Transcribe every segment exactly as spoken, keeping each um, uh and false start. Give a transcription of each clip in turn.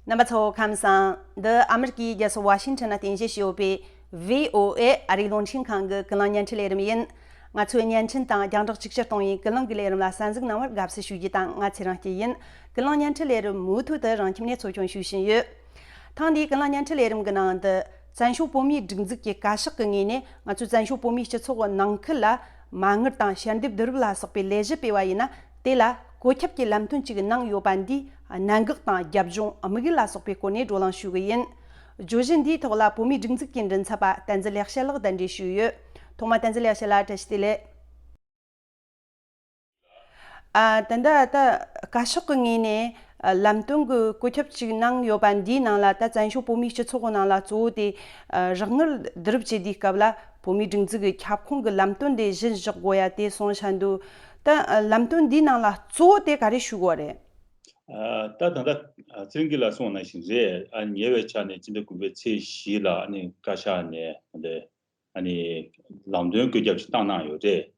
རྣམ་པ་ཚོ་ཁམས་བཟང་། འདི་ཨ་མི་རི་ཀའི་རྒྱལ་ས་ཝ་ཤིང་ཊོན་ན་རྟེན་གཞི་བྱས་ཡོད་པའི་ཝི་ཨོ་ཨེ་ཨ་རིའི་རླུང་འཕྲིན་ཁང་གི་ཀུན་གླེང་བརྙན་འཕྲིན་ལས་རིམ་ཡིན། ང་ཚོའི་བརྙན་འཕྲིན་དང་རྒྱང་བསྒྲགས་གཅིག་གྱུར་གཏོང་བའི་ཀུན་གླེང་གི་ལས་རིམ་ལ་གསན་གཟིགས་གནང་བར་དགའ་བསུ་ཞུ་རྒྱུ་དང་། ང་ཚེ་རིང་སྐྱིད་ཡིན། ཀུན་གླེང་བརྙན་འཕྲིན་ལས་རིམ་མུ་མཐུད་དུ་རང་ཁྱིམ་ནས་འཚོ་སྐྱོང་ཞུ་བཞིན་ཡོད། ཐེངས་འདིའི་ཀུན་གླེང་བརྙན་འཕྲིན་ལས་རིམ་གྱི་ནང་དུ། བཙན་བྱོལ་བོད་མིའི་སྒྲིག་འཛུགས་ཀྱི་བཀའ་ཤག་གི་ངོས་ནས་ང་ཚོའི་བཙན་བྱོལ་བོད་མིའི་སྤྱི་ཚོགས་ནང་ཁུལ་ལ་མ་དངུལ་དང་ཞལ་འདེབས་བསྡུ་རུབ་ལ་སོགས་པའི་ལས་གཞི་སྤེལ་བ་ཡིན་ན། དེ་ལ་བཀོད་ཁྱབ་ཀྱི་ལམ་སྟོན་ཅིག་གནང་ཡོད་པ་འདིས། གནད་འགག་དང་རྒྱབ་ལྗོངས་དམིགས་ཡུལ་ལ་སོགས་པའི་སྐོར་ནས་བགྲོ་གླེང་ཞུ་གི་ཡིན། བརྗོད་གཞི་འདིའི་ཐོག་ལ་བོད་མིའི་སྒྲིག་འཛུགས་ཀྱི་མགྲིན་ཚབ་པ་བསྟན་འཛིན་ལེགས་བཤད་ལགས་གདན་འདྲེན་ཞུས་ཡོད། ཐོག་མར་བསྟན་འཛིན་ལེགས་བཤད་ལགས་བཀྲ་ཤིས་བདེ་ལེགས། ཨ། ད་ལྟ་ད་བཀའ་ཤག་གི་ངོས་ནས་ཨ་ལམ་སྟོན་གྱི་བཀོད་ཁྱབ་ཅིག་གནང་ཡོད་པ་འདིའི་ནང་ལ། ད་བཙན་བྱོལ་བོད་མིའི་སྤྱི་ཚོགས་ཀྱི་ནང་ལ་གཙོ་བོ་དེ་ཨ་རོགས་དངུལ་བསྡུ་རུབ་བྱེད་དུས་སྐབས་ལ་བོད་མིའི་སྒྲིག་འཛུགས་ཀྱི་ཁྱབ་ཁོངས་ཀྱི་ལམ་སྟོན་དེ་གཞི་བཞག་དགོས་ཡ་དེ་གསུངས་བཞག་འདུག་ད་ཨ་ལམ་སྟོན་འདིའི་ནང་ལ་གཙོ་བོ་དེ་ག་རེ་ཞུ་དགོས་རེད། ཨ། ད་ད་ལྟ་ཨ་ཚེ་རིང་སྐྱིད་ལགས་གསུངས་ནང་བཞིན་རེད། ཨ་ཉེ་བའི་ཆར་ནས་སྤྱི་ཟླ་དགུ་པའི་ཚེས་བཞི་ལ་ཨ་ནི་བཀའ་ཤག་ནས་ད་ལྟ་ཨ་ནི་ལམ་སྟོན་བཀོད་ཁྱབ་ཅིག་བཏང་གནང་ཡོད་རེད།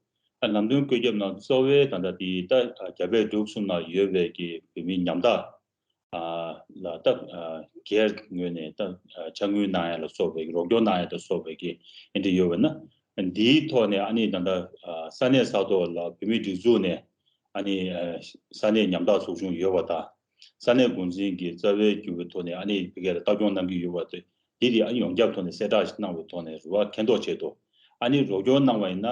ཨ་ལམ་སྟོན་བཀོད་ཁྱབ་ནང་གཙོ་བོའི་ད་ལྟ་དེ་ད་རྒྱ་བལ་འབྲུག་གསུམ་ནང་ཡོད་པའི་གི་བོད་མི་ཉམ་ཐག་ཨ་ལ་ད་ཨ་སྒེར་ངོས་ནས་ད་ཨ་ཕྱག་དངུལ་གནང་ཡ་ལ་སོགས་པའི་གི་རོགས་སྐྱོར་གནང་ཡ་ལ་སོགས་པའི་གི་ཨེ་འདྲ་ཡོད་པ་ན། འདིའི་ཐོག་ནས་ཨ་ནི་ད་ལྟ་ཨ་ས་གནས་ས་ཐོག་ལ་བོད་མིའི་སྒྲིག་འཛུགས་ནས་ཨ་ནི་ཨ་ས་གནས་ཉམ་ཐག་ཚོགས་ཆུང་ཡོད་པ་དང་། ས་གནས་འགོ་འཛིན་གྱི་རྩ་བའི་གྱུར་པའི་ཐོག་ནས་ཨ་ནི་ཕ་གི་ལ་ལྟ་སྐྱོང་གནང་གི་ཡོད་པ་དེ། འདི་དེ་ཨ་ནི་ཡོངས་ཁྱབ་ཐོག་ནས་གསལ་བསྒྲགས་ཤིག་གནང་བའི་ཐོག་ནས་རེད་བ། མཁྱེན་རྟོགས་བྱས་ཏོ། ཨ་ནི་རོགས་སྐྱོར་གནང་བ་ཡིན་ན་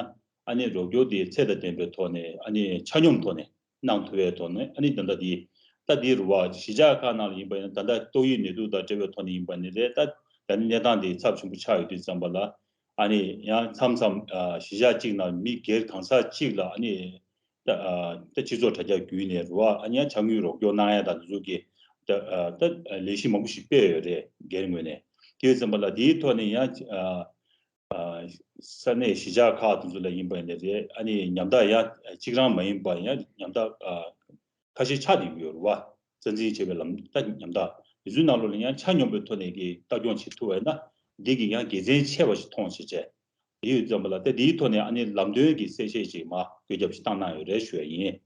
ཨ་ནི་རོགས་སྐྱོར་དེ་ཚད་དང་ལྡན་པའི་ཐོག་ནས་ཨ་ནི་ཆ་སྙོམས་ཐོག་ནས་གནང་ཐུབ་པའི་ཐོག་ནས། ཨ་ནི་ད་ལྟ་དེ་ད་དེ་རེད་བ། གཞིས་ཆགས་ཁག་ནང་ལ་ཡིན་པ་ཡིན་ན། ད་ལྟ་ཏོག་དབྱིབས་ནད་དུག་དང་འབྲེལ་བའི་ཐོག་ནས་ཡིན་པ་ནི་རེད། ད་ད་ནི་གནས་སྟངས་དེ་ཚབས་ཆེན་པོ་ཆགས་ཡོད་དུས་ཙམ་པ་ལ། ཨ་ནི་ཡང་མཚམས་མཚམས་ཨ་གཞིས་ཆགས་གཅིག་ནང་མི་སྒེར་གང་ཟག་གཅིག་ལ་ཨ་ནི་ད་ཨ་ད་སྤྱི་ཚོགས་དྲ་རྒྱ་བརྒྱུད་ནས་རེད་བ། ཨ་ནི་ཡང་ཕྱག་དངུལ་རོགས་སྐྱོར་གནང་ཡ་དང་། དེ་ཚོ་གི་ད་ཨ་ད་ལས་གཞི་མང་པོ་ཞིག་སྤེལ་ཡོད་རེད། སྒེར་ངོས་ནས། དེ་ཡོད་ཙམ་པ་ལ་དེའི་ཐོག་ནས་ཡང་ཨ་ཨ་ས་གནས་གཞིས་ཆགས་ཁག་དེ་ཚོ་ལ་ཡིན་པ་ཡིན་ན་རེད། ཨ་ནི་ཉམ་ཐག་ཡང་གཅིག་རང་མ་ཡིན་པ་ཡང་ཉམ་ཐག་ཨ་ཁ་ཤས་ཆགས་བསྡད་ཀྱི་ཡོད་རེད་བ། རྩ་འཛིན་བྱས་པའི་ལམ་ད་ཉམ་ཐག་དེ་ཚོའི་ནང་ལོགས་ལ་ཡང་ཆ་སྙོམས་པའི་ཐོག་ནས་ཀྱི་ལྟ་སྐྱོང་བྱེད་ཐུབ་པ་ཡིན་ན། འདི་གི་ཡང་དགེ་མཚན་ཆེ་བ་ཞིག་མཐོང་བྱས་བྱས། དེ་ཡོད་ཙམ་པ་ལ་ད་དེའི་ཐོག་ནས་ཨ་ནི་ལམ་སྟོན་གྱི་གསལ་བཤད་ཅིག་མར་བཀོད་ཁྱབ་ཅིག་བཏང་གནང་ཡོད་རེད་ཞུ་ཡ་ཡིན།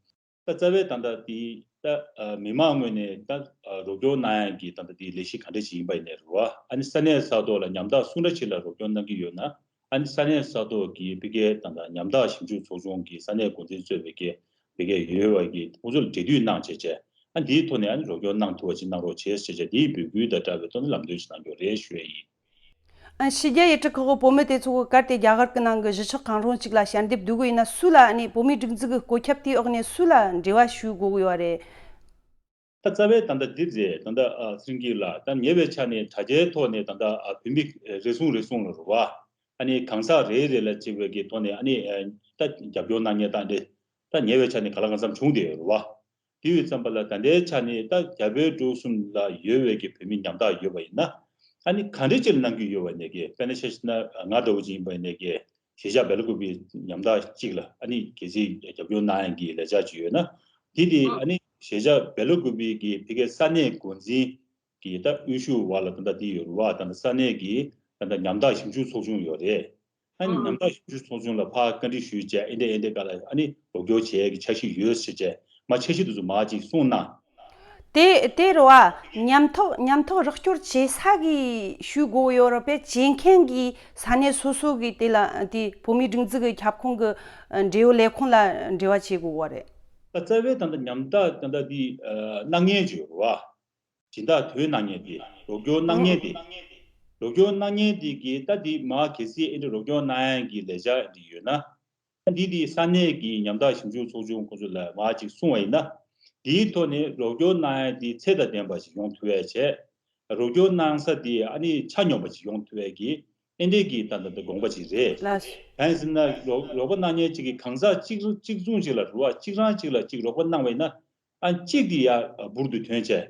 ད་རྩ་བའི་ད་ལྟ་དེ་ད་ཨ་མི་མང་ངོས་ནས་ད་ཨ་རོགས་སྐྱོར་གནང་ཡ་གི་ད་ལྟ་དེ་ལས་གཞི་ག་འདྲ་ཞིག་ཡིན་པ་ཡིན་ནའི་རེད་བ། ཨ་ནི་ས་གནས་ས་ཐོག་ལ་ཉམ་ཐག་སུ་འདྲ་ཞིག་ལ་རོགས་སྐྱོར་གནང་གི་ཡོད་ན། ཨ་ནི་ས་གནས་ས་ཐོག་གི་ཕ་གིའི་ད་ལྟ་ཉམ་ཐག་ཞིབ་འཇུག་ཚོགས་ཆུང་གི་ས་གནས་འགོ་འཛིན་གཙོས་པའི་གི་ཕ་གིའི་ཡོད་པ་གི་ཁོང་ཚོ་ལ་འབྲེལ་མཐུད་གནང་བྱས་བྱས། ཨ་འདིའི་ཐོག་ནས་ཨ་ནི་རོགས་སྐྱོར་གནང་ཐུབ་པ་ཅིག་གནང་རོགས་བྱས་ཟེར་བྱས། འདིའི་འབོད་སྐུལ་དང་སྦྲགས་པའི་ཐོག་ནས་ལམ་སྟོན་ཞིག་གནང་རྒྱུ་རེད་ཞུ་ཡ་ཡིན། ཨ་ཕྱི་རྒྱལ་ཡུལ་གྲུ་ཁག་གི་བོད་མི་དེ་ཚོ་གི་གལ་ཏེ་རྒྱ་གར་གྱི་ནང་གི་གཞིས་ཆགས་གང་རུང་ཅིག་ལ་ཞལ་འདེབས་བསྡུ་དགོས་ཡིན་ན། སུ་ལ་ཨ་ནི་བོད་མིའི་སྒྲིག་འཛུགས་ཀྱི་བཀོད་ཁྱབ་དེའི་འོག་ནས་སུ་ལ་འབྲེལ་བ་ཞུ་དགོས་ཀྱི་ཡོད་རེད། ད་རྩ་བའི་ད་ལྟ་འདི་རེད། ད་ལྟ་ཨ་ཚེ་རིང་སྐྱིད་ལགས། ད་ཉེ་བའི་ཆ་ནས་དྲ་རྒྱའི་ཐོག་ནས་ད་ལྟ་ཨ་བོད་མི་རེ་ཟུང་རེ་ཟུང་ལ་རེད་བ། ཨ་ནི་གང་ཟག་རེ་རེ་ལ་གཅིག་པའི་གི་ཐོག་ནས་ཨ་ནི་ཨ་ད་རྒྱབ་སྐྱོར་གནང་མཁན་དང་འདི་ད་ཉེ་བའི་ཆ་ནས་ག་ལ་གང་འཚམ་བྱུང་བསྡད་ཡོད་རེད་བ། དེ་ཡོད་ཙམ་པ་ལ་ད་ལྟའི་ཆ་ནས་ད་རྒྱ་བལ་འབྲུག་གསུམ་ལ་ཡོད་པའི་གི་བོད་མི་ཉམ་ཐག་ཡོད་པ་ཡིན་ན། ཨ་ནི་ག་འདྲ་ཅིག་ལ་གནང་གི་ཡོད་པ་ཡིན་ནའི་གི། དཔེར་ན་ཆ་བཞག་ན་ང་འདྲ་བོ་ཅིག་ཡིན་པ་ཡིན་ནའི་གི། གཞིས་ཆགས་སྦེལ་ཀོབ་པི་ཉམ་ཐག་ཅིག་ལ་ཨ་ནི་གལ་སྲིད་རྒྱབ་སྐྱོར་གནང་ཡག་གི་ལས་འཆར་ཅིག་ཡོད་ན། དེ་དེ་ཨ་ནི་གཞིས་ཆགས་སྦེལ་ཀོབ་པི་གི་ཕ་གིའི་ས་གནས་འགོ་འཛིན་གྱི་ད་དབུ་བཞུགས་འོག་ལ་ད་ལྟ་དེ་ཡོད་རེད་བ། ད་ལྟ་ས་གནས་ཀྱི་ད་ལྟ་ཉམ་ཐག་ཞིབ་འཇུག་ཚོགས་ཆུང་ཡོད་རེད། ཨ་ནི་ཉམ་ཐག་ཞིབ་འཇུག་ཚོགས་ཆུང་ལ་ཕར་བཀའ་འདྲི་ཞུས་བྱས། ཨེ་འདྲ་ཨེ་འདྲ་ག་ལ་ཨ་ནི་རོགས་སྐྱོར་བྱེད་ཡག་གི་འཆར་གཞི་ཡོད་ཟེར་བྱས། མར་འཆར་གཞི་དེ་ཚོ་མར་ཅིག་གསུངས་གནང་། དེ་དེ་རེད་བ། ཉམ་ཐག་ཉམ་ཐག་རོགས་སྐྱོར་བྱེད་ས་གི་ཞུ་དགོས་ཡོད་རེད་པས། བྱེད་མཁན་གྱི་ས་གནས་སོ་སོ་གི་དེ་ལ་དེ་བོད་མིའི་སྒྲིག་འཛུགས་ཀྱི་ཁྱབ་ཁོངས་ཀྱི་འབྲེལ་ཡོད་ལས་ཁུངས་ལ་འབྲེལ་བ་བྱེད་དགོས་པ་རེད། ད་རྩ་བའི་ད་ལྟ་ཉམ་ཐག་ད་ལྟ་དེ་གནང་མཁན་ཅིག་ཡོད་རེད་བ། སྦྱིན་བདག་དོན་གནང་མཁན་དེ། རོགས་སྐྱོར་གནང་མཁན་དེ། རོགས་སྐྱོར་གནང་མཁན་དེ་གིས་ད་དེ་མར་གལ་སྲིད་ཨེ་འདྲ་རོགས་སྐྱོར་གནང་ཡག་གི་ལས་འཆར་དེ་ཡོད་ན། འདི་དེ་ས་གནས་ཀྱི་ཉམ་ཐག་ཞིབ་འཇུག་ཚོགས་ཆུང་ཁོང་ཚོ་ལ་མར་ཅིག་གསུངས་པ་ཡིན་ན། དེའི་ཐོག་ནས་རོགས་སྐྱོར་གནང་ཡག་དེ་ཚད་དང་ལྡན་པ་ཞིག་ཡོང་ཐུབ་ཡག་བྱས། རོགས་སྐྱོར་གནང་ས་དེ་ཨ་ནི་ཆ་སྙོམས་པ་ཞིག་ཡོང་ཐུབ་ཡག་གི་ཨེ་འདྲའི་གི་ད་ལྟ་དེ་དགོངས་པ་ཅིག་རེད། ལགས། གང་ཡིན་ཟེར་ན་རོགས་རོགས་པ་གནང་མཁན་གཅིག་གིས་གང་ཟག་གཅིག་གཅིག་མཚུངས་གཅིག་ལ་རེད་བ། གཅིག་རང་གཅིག་ལ་གཅིག་རོགས་པ་གནང་བ་ཡིན་ན། ཨ་གཅིག་དེ་ཡར་འབུར་དུ་ཐོན་བྱས།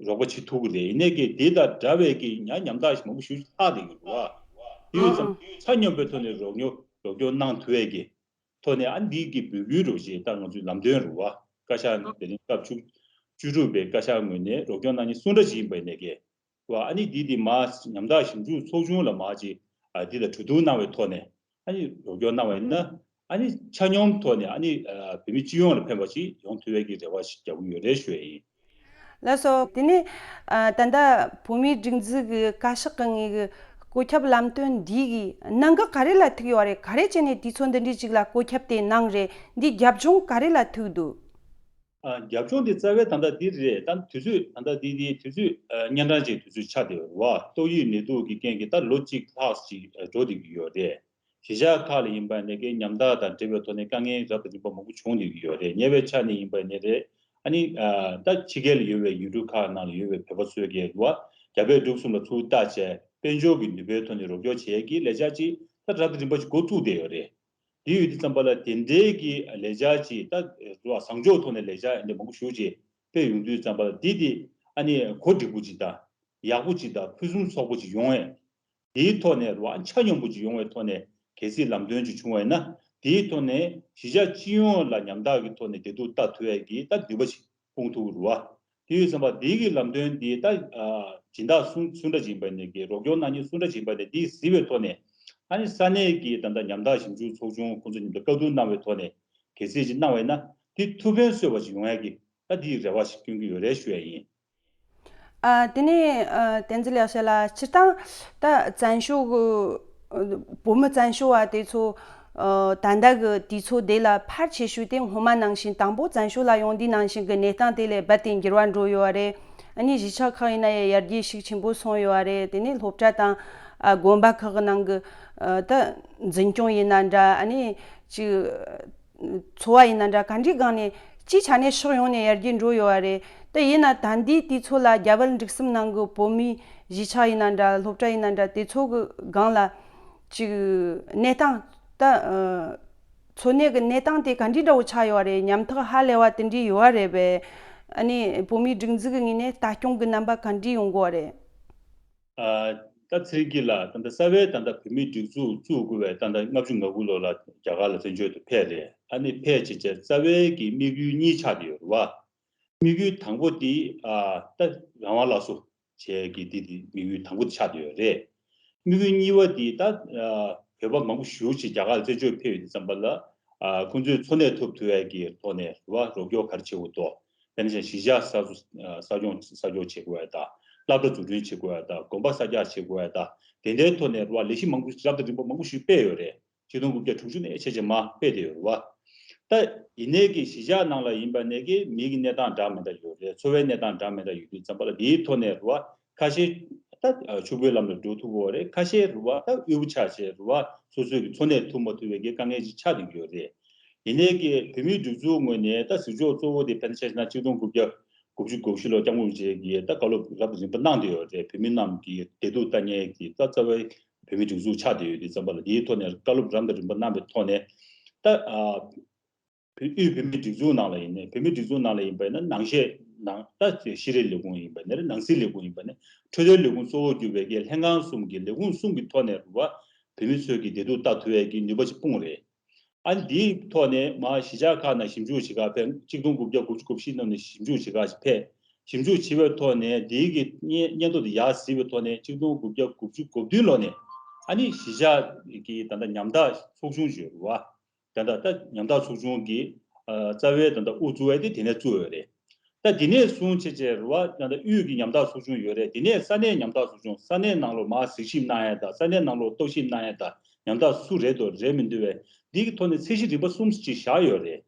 རོགས་པ་བྱེད་ཐུབ་ཀྱི་རེད། ཡིན་ནའི་གི་དེ་དང་འདྲ་བའི་གི་ཉ་ཉམ་ཐག་ཞིག་མང་པོ་ཞིག་ལྷག་བསྡད་ཀྱི་རེད་བ། དེ་ཡོད་ཙང་ཨང་། ཆ་སྙོམས་པའི་ཐོག་ནས་རོགས་སྐྱོར་རོགས་སྐྱོར་གནང་ཐུབ་ཡག་གི་ཐོག་ནས། ཨ་འདི་གི་འབོད་སྐུལ་རོགས་ཞེས་ད་ང་ཚོའི་ལམ་སྟོན་རེད་བ། བཀའ་ཤག་ནས་དེ་རིང་སྐབས་བཅུ་བཅུ་དྲུག་པའི་བཀའ་ཤག་ངོས་ནས་རོགས་སྐྱོར་གནང་མཁན་སུ་འདྲ་ཞིག་ཡིན་པ་ཡིན་ནའི་གི་བ། ཨ་ནི་འདི་དེ་མར་ཉམ་ཐག་ཞིབ་འཇུག་ཚོགས་ཆུང་ལ་མར་ཅིག་ཨ་འདི་ལ་གྲོས་བསྡུར་གནང་བའི་ཐོག་ནས། ཨ་ནི་རོགས་སྐྱོར་གནང་བ་ཡིན་ན། ཨ་ནི་ཆ་སྙོམས་ཐོག་ནས་ཨ་ནི་ཨ་བོད་མི་སྤྱི་ཡོངས་ལ་ཕན་པ་ཞིག་ཡོང་ཐུབ་ཡག་གི་རེ་བ་ཞིག་རྒྱག་གི་ཡོད་རེད་ཞུ་ཡག་ཡིན། ལགས་སོ། དེ་ནས་ཨ། ད་ལྟ་བོད་མིའི་སྒྲིག་འཛུགས་ཀྱི་བཀའ་ཤག་གི་ངོས་ཀྱི་བཀོད་ཁྱབ་ལམ་སྟོན་འདི་གི་གནད་འགག་ག་རེ་ལ་ཐུག་ཡོད་རེད། ག་རེ་བྱས་ནས་དུས་ཚོད་འདི་འདྲའི་ཅིག་ལ་བཀོད་ཁྱབ་དེ་གནང་རེད། འདི་རྒྱབ་ལྗོངས་ག་རེ་ལ་ཐུག་འདུག་ཨ། རྒྱབ་ལྗོངས་དེ་རྩ་བའི་ད་ལྟ་འདི་རེད། ད་དུས་ཚོད་ད་ལྟ་འདི་དེ་དུས་ཚོད་ཨ། གཉན་འཕྲང་ཅིག་དུས་ཚོད་ཆགས་བསྡད་ཡོད་རེད་བ། ཏོག་དབྱིབས་ནད་དུག་གི་རྐྱེན་གྱིས་ད་ལོ་གཅིག་ལྷག་ཅིག་འགྲོ་བསྡད་ཀྱི་ཡོད་རེད། གཞིས་ཆགས་ཁག་ལ་ཡིན་པ་ནས་ཀྱི་ཉམ་ཐག་དང་འབྲེལ་བའི་ཐོག་ནས་དཀའ་ངལ་རབ་དང་རིམ་པ་མང་པོ་བྱུང་བསྡད་ཀྱི་ཡོད་རེད། ཉེ་བའི་ཆ་ནས་ཡིན་པ་ནས་རེད། ཨ་ནི་ཨ། ད་ཕྱི་རྒྱལ་ལ་ཡོད་པའི་ཡུལ་གྲུ་ཁག་ནང་ལ་ཡོད་པའི་བོད་པ་ཚོས་ཀྱི་རེད་བ། རྒྱ་བལ་འབྲུག་གསུམ་ལ་ཚུར་ལྟ་བྱས་དཔལ་འབྱོར་གྱི་ནུས་པའི་ཐོག་ནས་རོགས་སྐྱོར་བྱེད་ཡས་ཀྱི་ལས་འཆར་ཅིག་ད་རབ་དང་རིམ་པ་ཞིག་འགོ་བཙུགས་བསྡད་ཡོད་རེད། དེ་ཡོད་དུས་ཙམ་པ་ལ་དེ་འདྲའི་གི་ལས་འཆར་ཅིག་ད་རེད་བ། བཟང་ཕྱོགས་ཐོག་ནས་ལས་འཆར་འདི་མང་པོ་ཞེ་ཅིག་སྤེལ་ཡོང་དུས་ཙམ་པ་ལ་འདི་དེ་ཨ་ནི་གོ་འགྲིག་པོ་ཅིག་དང་ཡག་པོ་ཅིག་དང་ཕུན་སུམ་ཚོགས་པོ་ཅིག་ཡོང་ཡས། དེའི་ཐོག་ནས་རེད་བ། ཆ་སྙོམས་པོ་ཅིག་ཡོང་བའི་ཐོག་ནས་གལ་སྲིད་ལམ་སྟོན་ཅིག་བྱུང་བ་ཡིན་ན། དེའི་ཐོག་ནས་གཞིས་ཆགས་སྤྱི་ཡོངས་ལ་ཉམ་ཐག་གི་ཐོག་ནས་བདེ་སྡུག་ལྟ་ཐུབ་ཡས་ཀྱི་ད་ནུས་པ་ཅིག་སྤུངས་ཐུབ་ཀྱི་རེད་བ། དེ་ཡོད་ཙམ་པ་འདི་གི་ལམ་སྟོན་འདི་ད་ཨ། སྦྱིན་བདག་སུ་སུ་འདྲ་ཅིག་ཡིན་པ་ནས་ཀྱི་རོགས་སྐྱོར་གནང་མཁན་སུ་འདྲ་ཅིག་ཡིན་པ་ནས་འདི་གཟིགས་པའི་ཐོག་ནས། ཨ་ནི་ས་གནས་ཀྱི་ད་ལྟ་ཉམ་ཐག་ཞིབ་འཇུག་ཚོགས་ཆུང་ཁོང་ཚོ་མཉམ་དུ་བཀའ་བསྡུར་གནང་བའི་ཐོག་ནས་གལ་སྲིད་ཅིག་གནང་བ་ཡིན་ན་འདི་ཐུགས་ཕན་གསོས་པ་ཅིག་ཡོང་ཡས་ཀྱི་ད་འདི་རེ་བ་ཞིག་སྐྱོན་གྱི་ཡོད་རེད་ཞུ་ཡས་ཡིན། ཨ། དེ་ནས་ཨ། བསྟན་འཛིན་ལེགས་བཤད་ལགས། སྤྱིར་བཏང་ད་བཙན་བྱོལ་གི་ཨ། བོད་མི་བཙན་བྱོལ་བ་དེ་ཚོ་ཨ། ད་ལྟ་གི་དུས་ཚོད་དེ་ལ་ཕལ་ཆེ་ཤོས་དེ་སྔོན་མ་ནང་བཞིན། དང་པོ་བཙན་བྱོལ་ལ་ཡོང་དུས་ནང་བཞིན་གི་གནས་སྟངས་དེ་ལས་རྦད་དེ་འགྱུར་བ་འགྲོ་ཡོད་པ་རེད། ཨ་ནི་གཞིས་ཆགས་ཁག་ཡིན་ན་ཡང་ཡར་རྒྱས་ཤུགས་ཆེན་པོ་སོང་ཡོད་པ་རེད། དེ་ནས་སློབ་གྲྭ་དང་ཨ། དགོན་པ་ཁག་གི་ནང་གི་ཨ། ད་འཛིན་སྐྱོང་ཡིན་ན་འདྲ། ཨ་ནི་ཅིག་འཚོ་བ་ཡིན་ན་འདྲ། ག་འདྲའི་སྒང་ནས་སྤྱིའི་ཆ་ནས་ཕྱོགས་ཡོངས་ནས་ཡར་རྒྱས་འགྲོ་ཡོད་པ་རེད། དེ་ཡིན་ན་ད་ལྟའི་དུས་ཚོད་ལ་རྒྱ་བལ་འབྲུག་གསུམ་ནང་གི་བོད་མིའི་གཞིས་ཆགས་ཡིན་ན་འདྲ། སློབ་གྲྭ་ཡིན་ན་འདྲ། དེ་ཚོ་གི་སྒང་ལ་ཅིག་གནས་སྟངས་ད་ཨ། འཚོ་གནས་ཀྱི་གནས་སྟངས་དེ་ག་འདྲའི་འདྲ་བོ་ཆགས་ཡོད་པ་རེད། ཉམ་ཐག་ཧ་ལས་པ་དེ་འདྲའི་ཡོད་པ་རེད་པས། ཨ་ནི་བོད་མིའི་སྒྲིག་འཛུགས་ཀྱི་ངོས་ནས་ལྟ་སྐྱོང་གི་རྣམ་པ་ག་འདྲའི་ཡོང་གི་ཡོད་པ་རེད། ཨ། ད་ཚེ་རིང་སྐྱིད་ལགས། ད་ལྟ་རྩ་བའི་ད་ལྟ་བོད་མིའི་སྒྲིག་འཛུགས་བཙུགས་དགོས་པའི་ད་ལྟ་ལྔ་བཅུ་ང་དགུ་ལོ་ལ་རྒྱ་གར་ལ་བཙན་བྱོལ་དུ་ཕེབས་རེད། ཨ་ནི་ཕེབས་བྱས་བྱས་རྩ་བའི་གི་དམིགས་ཡུལ་གཉིས་ཆགས་བསྡད་ཡོད་རེད་བ། དམིགས་ཡུལ་དང་པོ་དེ་ཨ། ད་རང་དབང་སླར་གསོ་བྱེད་ཀྱི་དེ་དེ་དམིགས་ཡུལ་དང་པོ་དེ་ཆགས་བསྡད་ཡོད་རེད། དམིགས་ཡུལ་གཉིས་པ་དེ་ད་ཨ། བོད་པ་མང་པོ་ཞེ་ཅིག་རྒྱ་གར་ལ་བཙན་བྱོལ་ཕེབས་ཡོང་དུས་ཙམ་པ་ལ་ཨ། ཁོང་ཚོས་འཚོ་གནས་ཐུབ་ཐུབ་ཡས་ཀྱི་ཐོག་ནས་རེད་བ། རོགས་སྐྱོར་ག་རེ་བྱེད་དགོས་འདུག་དཔེར་ན་ཆ་བཞིན་གཞིས་ཆགས་གསར་བཟོ་གསར་སྐྱོང་གསར་སྐྱོང་བྱེད་དགོས་ཡ་དང་། སློབ་གྲྭ་འཛུགས་སྐྲུན་བྱེད་དགོས་ཡ་དང་། དགོན་པ་གསར་རྒྱག་བྱེད་དགོས་ཡ་དང་། དེ་འདྲའི་ཐོག་ནས་རེད་བ། ལས་གཞི་མང་པོ་ཞིག་རབ་དང་རིམ་པ་མང་པོ་ཞིག་སྤེལ་ཡོད་རེད། ཆིག་སྟོང་དགུ་བརྒྱ་དྲུག་ཅུ་ནས་ཆེ་ཆེ་མར་སྤེལ་བསྡད་ཡོད་རེད་བ། ད་ཡིན་ནའི་གི་གཞིས་ཆགས་ནང་ལ་ཡིན་པ་ནས་གི་མི་གི་གནས་སྟངས་འདྲ་མི་འདྲ་ཡོད་རེད། འཚོ་བའི་གནས་སྟངས་འདྲ་མི་འདྲ་ཡོད་དུས་ཙམ་པ་ལ་དེའི་ཐོག་ནས་རེད་བ། ཁ་ཤས་ད་ཕྱུག་པོའི་ལམ་ལ་འགྲོ་ཐུབ་ཀྱི་ཡོད་རེད། ཁ་ཤས་རེད་བ། ད་དབུལ་པོ་ཆགས་བྱས་རེད་བ། སོ་སོའི་གི་འཚོ་གནས་ཐུབ་མ་ཐུབ་པའི་གི་དཀའ་ངལ་ཅིག་ཆགས་བསྡད་ཀྱི་ཡོད་རེད། ཡིན་ནའི་གི་བོད་མིའི་སྒྲིག་འཛུགས་ངོས་ནས་ད་གཟིགས་ཕྱོགས་གཙོ་བོ་དེ་དཔེར་ན་ཆ་བཞག་ན་ཆིག་སྟོང་དགུ་བརྒྱ་དགུ་བཅུ་གོ་བཞི་ལོ་སྐྱབས་མགོན་རིན་པོ་ཆེ་གིས་ད་བཀའ་སློབ་རབ་དང་རིམ་པ་གནང་བསྡད་ཡོད་རེད། བོད་མི་རྣམས་ཀྱི་བདེ་སྡུག་ལྟ་མཁན་གྱི་ད་རྩ་བའི་བོད་མིའི་སྒྲིག་འཛུགས་ཆགས་བསྡད་ཡོད་དུས་ཙམ་པ་ལ། དེའི་ཐོག་ནས་བཀའ་སློབ་རབ་དང་རིམ་པ་གནང་བའི་ཐོག་ནས་ད་ཨ། བོད་དབུས་བོད་མིའི་སྒྲིག་འཛུགས་ནང་ལ་ཡིན་ནའི། བོད་མིའི་སྒྲིག་འཛུགས་ནང་ལ་ཡིན་པ་ཡིན་ན་ནང་བཞིན་ནང་ད་ཤེས་རིག་ལས་ཁུངས་ཡིན་པ་ཡིན་ནའི། ནང་སྲིད་ལས་ཁུངས་ཡིན་པ་ཡིན་ནའི། འཕྲོད་བསྟེན་ལས་ཁུངས་གཙོ་བོ་གྱུར་པའི་གི་ལྷན་ཁང་གསུམ་གྱི་ལས་ཁུངས་གསུམ་གྱི་ཐོག་ནས་རེད་བ། བོད་མི་ཚོའི་གི་བདེ་སྡུག་ལྟ་ཐུབ་ཡས་ཀྱི་ནུས་པ་ཅིག་སྤུངས་རེད། ཨ་ནི་འདིའི་ཐོག་ནས་མར་གཞིས་ཆགས་ཁག་ནང་ཞིབ་འཇུག་བྱེད་གར་ཕེབས། ཆིག་སྟོང་དགུ་བརྒྱ་དགུ་བཅུ་གོ་བཞི་ནང་ནས་ཞིབ་འཇུག་བྱེད་གར་ཕེབས། ཞིབ་འཇུག་བྱེད་པའི་ཐོག་ནས་འདིའི་གི་སྙན་སྙན་ཐོ་དེ་ཡར་གཟིགས་པའི་ཐོག་ནས་ཆིག་སྟོང་དགུ་བརྒྱ་དགུ་བཅུ་གོ་བདུན་ལོ་ནས་ཨ་ནི་གཞིས་ཆགས་ཀྱི་ད་ལྟ་ཉམ་ཐག་ཚོགས་ཆུང་ཞིག་ཡོད་རེད་བ། ད་ལྟ་ད་ཉམ་ཐག་ཚོགས་ཆུང་གི་ཨ་རྩ་བའི་ད་ལྟ་དབུ་གཙོ་བ་དེ་དེ་ནས་བཙུགས་ཡོད་རེད། ད་དེ་ནས་བཟུང་བྱས་བྱས་རེད་བ། ད་ལྟ་དབུས་ཀྱི་ཉམ་ཐག་ཚོགས་ཆུང་ཡོད་རེད། དེ་ནས་ས་གནས་ཉམ་ཐག་ཚོགས་ཆུང་། ས་གནས་ནང་ལོགས་མར་གཟིགས་ཞིབ་གནང་ཡས་དང་། ས་གནས་ནང་ལོགས་རྟོག་ཞིབ་གནང་ཡས་དང་། ཉམ་ཐག་སུ་རེད་འདུག་རེད་མི་འདུག་བས་འདི་གི་ཐོག་ནས་ཚད་གཞི་རིམ་པ་གསུམ་ཅིག་བཞག་ཡོད་རེད།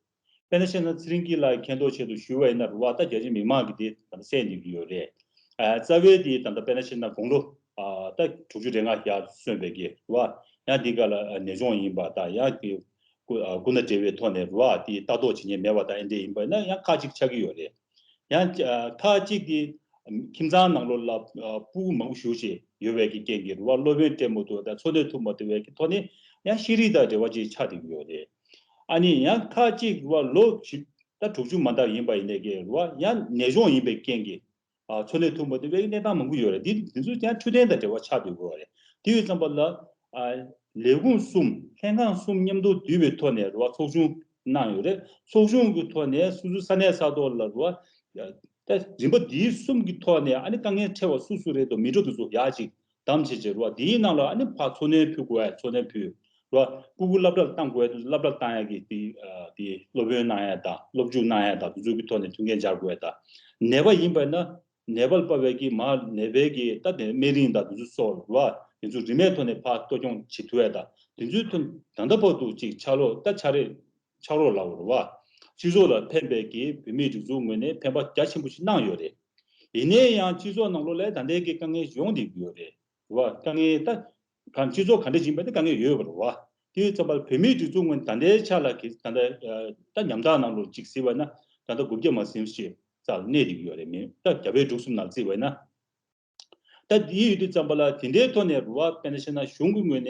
དཔེར་ན་བཤད་ན་ཚེ་རིང་སྐྱིད་ལགས་མཁྱེན་རྟོགས་ཆེད་དུ་ཞུ་བ་ཡིན་ན་རེད་བ། ད་རྒྱ་ཆེ་མི་མང་གིས་དེ་ད་ལྟ་གསན་བསྡད་ཀྱི་ཡོད་རེད། ཨ་རྩ་བའི་དེ་ད་ལྟ་དཔེར་ན་བཤད་ན་དགུང་ལོ་ཨ་ད་དྲུག་ཅུ་རེ་ལྔ་བརྒྱབ་སོང་བའི་གི་རེད་བ། ཡང་འདི་ག་ལ་ཨ་ནད་གཅོང་ཡིན་པ་དང་། ཡང་དེ་སྐུ་ཨ་སྐུ་ན་བགྲེས་པའི་ཐོག་ནས་རེད་བ། དེ་ལྟ་རྟོག་བྱེད་མཁན་མེད་པ་དང་། ཨེ་འདྲ་ཡིན་པ་ཡིན་ན་ཡང་ཁག་ཅིག་ཆགས་ཀྱི་ཡོད་རེད། ཡང་ཨ་ཁག་ཅིག་དེ་ཁྱིམ་ཚང་ནང་ལོགས་ལ་ཨ་ཕྲུ་གུ་མང་པོ་ཞེ་ཅིག་ཡོད་པའི་གི་རྐྱེན་གྱིས་རེད་བ། སློབ་ཡོན་སྤྲད་མ་ཐུབ་པ་དང་། འཚོ་གནས་ཐུབ་མ་ཐུབ་པའི་གི་ཐོག་ནས་ཡང་ཤེས་རིག་དང་འབྲེལ་བ་ཅིག་ཆགས་བསྡད་ཀྱི་ཡོད་རེད། ཨ་ནི་ཡང་ཁག་ཅིག་རེད་བ། ལོ་བཞི་ད་དྲུག་ཅུ་མ་འདང་ཡིན་པ་ཡིན་ནའི་གི་རེད་བ། ཡང་ནད་གཅོང་ཡིན་པའི་རྐྱེན་གྱིས་ཨ་འཚོ་གནས་ཐུབ་མ་ཐུབ་པའི་གནས་སྟངས་མང་པོ་ཡོད་རེད། འདི་འདི་ཚོ་ཀྱང་འཕྲོད་བསྟེན་དང་འབྲེལ་བ་ཆགས་བསྡད་ཀྱི་ཡོད་རེད། དེ་ཡོད་ཙམ་པ་ལ་ཨ་ལས་ཁུངས་གསུམ། ལྷན་ཁང་གསུམ་མཉམ་དུ་འདུས་པའི་ཐོག་ནས་རེད་བ། ཚོགས་ཆུང་གནང་ཡོད་རེད། ཚོགས་ཆུང་གི་ཐོག་ནས་སོ་སོའི་ས་གནས་ས་ཐོག་ལ་རེད་བ། ད་རིམ་པ་འདི་གསུམ་གྱི་ཐོག་ནས་ཨ་ནི་དཀའ་ངལ་འཕྲད་པ་སུ་སུ་རེད་འདུག་མི་འགྲོ་དེ་ཚོ་ཡར་ཅིག་བདམས་བྱས་བྱས་རེད་བ། འདིའི་ནང་ལ་ཨ་ནི་ཕར་འཚོ་སྣོན་ཕུལ་དགོས་ཡ་འཚོ་སྣོན་ཕུལ། རེད་བ། ཕྲུ་གུ་སློབ་གྲྭར་བཏང་དགོས་དུས་སློབ་གྲྭར་བཏང་ཡ་གི་དེ་དེ་སློབ་དཔོན་གནང་ཡ་དང་སློབ་འཇུག་གནང་ཡ་དང་དེ་ཚོ་གི་ཐོག་ནས་མཐུན་རྐྱེན་སྦྱར་དགོས་ཡ་དང་། ནད་པ་ཡིན་པ་ན་ནད་པ་ལ་དཔག་པའི་གི་མ་ནད་པའི་གི་ད་དེ་སྨན་རིན་དང་དེ་ཚོ་སོགས་རེད་བ། དེ་ཚོ་རིན་མེད་ཐོག་ནས་ཕར་གཏོར་སྐྱོང་བྱེད་ཐུབ་ཡ་དང་དེ་ཚོའི་ཐོག་ད་ལྟ་བར་དུ་ཅིག་ཕྱག་རོགས་ད་ཕྱག་རེས་ཕྱག་རོགས་ལབ་དགོས་རེད་བ། སྤྱི་ཚོགས་ལ་ཕན་པའི་གི་བོད་མིའི་སྒྲིག་འཛུགས་ངོས་ནས་ཕན་པ་རྒྱ་ཆེན་པོ་ཞིག་གནང་ཡོད་རེད། ཡིན་ནའི་ཡང་སྤྱི་ཚོགས་ནང་ལོགས་ལ་ད་ལྟའི་གི་དཀའ་ངལ་ཡོང་བསྡད་ཀྱི་ཡོད་རེད། རེད་བ། དཀའ་ངལ་ད་གང་སྤྱི་ཚོགས་ག་འདྲ་ཞིག་ཡིན་པ་དེ་དཀའ་ངལ་ཡོད་པ་རེད་བ། དེ་ཙམ་པ་བོད་མིའི་སྒྲིག་འཛུགས་ངོས་ནས་ད་ལྟའི་ཆ་ལ་གི་ད་ལྟ་ད་ཉམ་ཐག་ནང་ལོགས་ཅིག་གཟིགས་པ་ན་ད་ལྟ་དགུ་བརྒྱ་མ་ཟིན་ཞིག་རྩ་ལ་གནས་བསྡད་ཀྱི་ཡོད་རེད། མི་ད་རྒྱ་བལ་འབྲུག་གསུམ་ནང་གཟིགས་པ་ན། ད་དེ་ཡོད་དུས་ཙམ་པ་ལ་དེ་འདྲའི་ཐོག་ནས་རུ་བ་དཔེར་ན་བཤད་ན་གཞུང་གི་ངོས་ནས་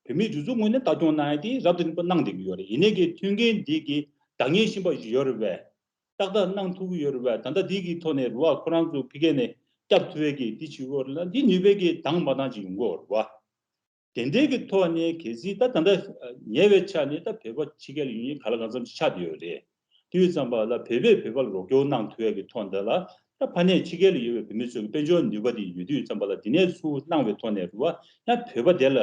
བོད་མིའི་སྒྲིག་འཛུགས་ངོས་ནས་ལྟ་སྐྱོང་གནང་ཡ་དེ་རབ་ཏུ་རིམ་པ་གནང་བསྡད་ཀྱི་ཡོད་རེད། ཡིན་ནའི་གི་མཐུན་རྐྱེན་འདི་གི་བདག་ཉེས་གཞན་པ་ཞིག་ཡོད་རེད་པས། ཏག་ཏག་གནང་ཐུབ་ཀྱི་ཡོད་རེད་པས། ད་ལྟ་འདི་གི་ཐོག་ནས་རུ་བ་ཁོ་རང་ཚོ་ཕ་གི་ནས་སྐྱབས་ཐུབ་ཡ་གི་འདི་བྱེད་ཀྱི་ཡོད་རེད་ལ་འདི་ནུས་པའི་གི་དང་མ་དང་ཅིག་ཡོང་གི་ཡོད་རེད་པ། དེ་འདྲའི་གི་ཐོག་ནས་གལ་སྲིད་ད་ད་ལྟ་ཉེ་བའི་ཆ་ནས་ད་བོད་པ་ཕྱི་རྒྱལ་ལ་ཡོད་མཁན་ག་ལ་གང་འཚམ་ཞིག་ཆགས་བསྡད་ཡོད་རེད། དེ་ཡོད་ཙམ་པ་ལ་བོད་པས་བོད་པ་ལ་རོགས་སྐྱོར་གནང་ཐུབ་ཡ་གི་ཐོག་འདི་ལ་ད་ཕ་ནས་ཕྱི་རྒྱལ་ལ་ཡོད་པའི་བོད་མི་ཚོ་གི་དཔལ་འབྱོར་ནུས་པ་དེ་ཡོད་དུས་ཙམ་པ་ལ་དེ་ནས་ཚུར་གནང་བའི་ཐོག་ནས་རུ་བ་ཡང་བོད་པ་དེ་ལ་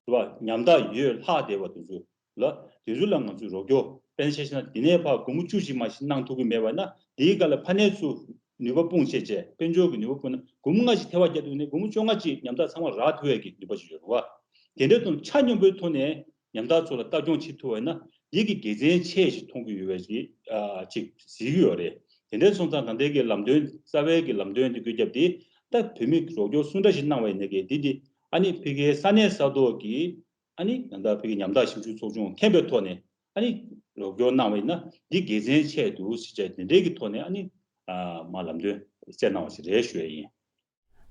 རུ་བ་ཉམ་ཐག་ཡོད་ལྷག་བསྡད་པ་དེ་ཚོ་ལ་དེ་ཚོ་ལ་ང་ཚོས་རོགས་སྐྱོར་དཔེར་ན་ཆ་བཞག་ན་དེ་ནས་ཕར་སྒོར་མོ་བཅུ་གཅིག་མ་ཞིག་གནང་ཐུབ་ཀྱི་མེད་པ་ན་དེའི་སྒང་ལ་ཕ་ནས་ཚུར་ནུས་པ་སྤུངས་བྱས་བྱས་དཔལ་འབྱོར་གྱི་ནུས་པ་སྤུངས་ན་སྒོར་མོ་ལྔ་ཞིག་ཐེ་བ་རྒྱག་ཐུབ་ནས་སྒོར་མོ་བཅོ་ལྔ་ཅིག་ཉམ་ཐག་ཚང་མ་རག་ཐུབ་ཡས་ཀྱི་ནུས་པ་ཞིག་ཡོད་རེད་བ། དེ་འདྲ་དང་ཆ་སྙོམས་པོའི་ཐོག་ནས་ཉམ་ཐག་ཚོ་ལ་ལྟ་སྐྱོང་བྱེད་ཐུབ་པ་ཡིན་ན་འདི་གི་དགེ་མཚན་ཆེ་ཞིག་མཐོང་གི་ཡོད་པ་ཞིག་ཨ་ཅིག་གཟིགས་ཀྱི་ཡོད་རེད། དེ་འདྲ་སོང་ཙང་ད་ལྟའི་གི་ལམ་སྟོན་རྩ་བའི་གི་ལམ་སྟོན་འདི་བཀོད་རྒྱབ་དེ་ད་བོད་མི་རོགས་སྐྱོར་སུ་འདྲ་ཞིག་གནང་བ་ཡིན་ན་གི་འདི་འདི་ཨ་ནི་ཕ་གིའི་ས་གནས་ས་ཐོག་གི་ཨ་ནི་ད་ལྟ་བོད་ཀྱི་ཉམ་ཐག་ཞིབ་འཇུག་ཚོགས་ཆུང་མཁྱེན་པའི་ཐོག་ནས་ཨ་ནི་རོགས་སྐྱོར་གནང་བ་ཡིན་ན་འདི་དགེ་མཚན་ཆེ་འདུག་ཟེར་བྱས་དེ་འདྲའི་གི་ཐོག་ནས་ཨ་ནི་ཨ་མ་ལམ་སྟོན་བསྩལ་གནང་བ་ཞིག་རེད་ཞུ་ཡ་ཡིན།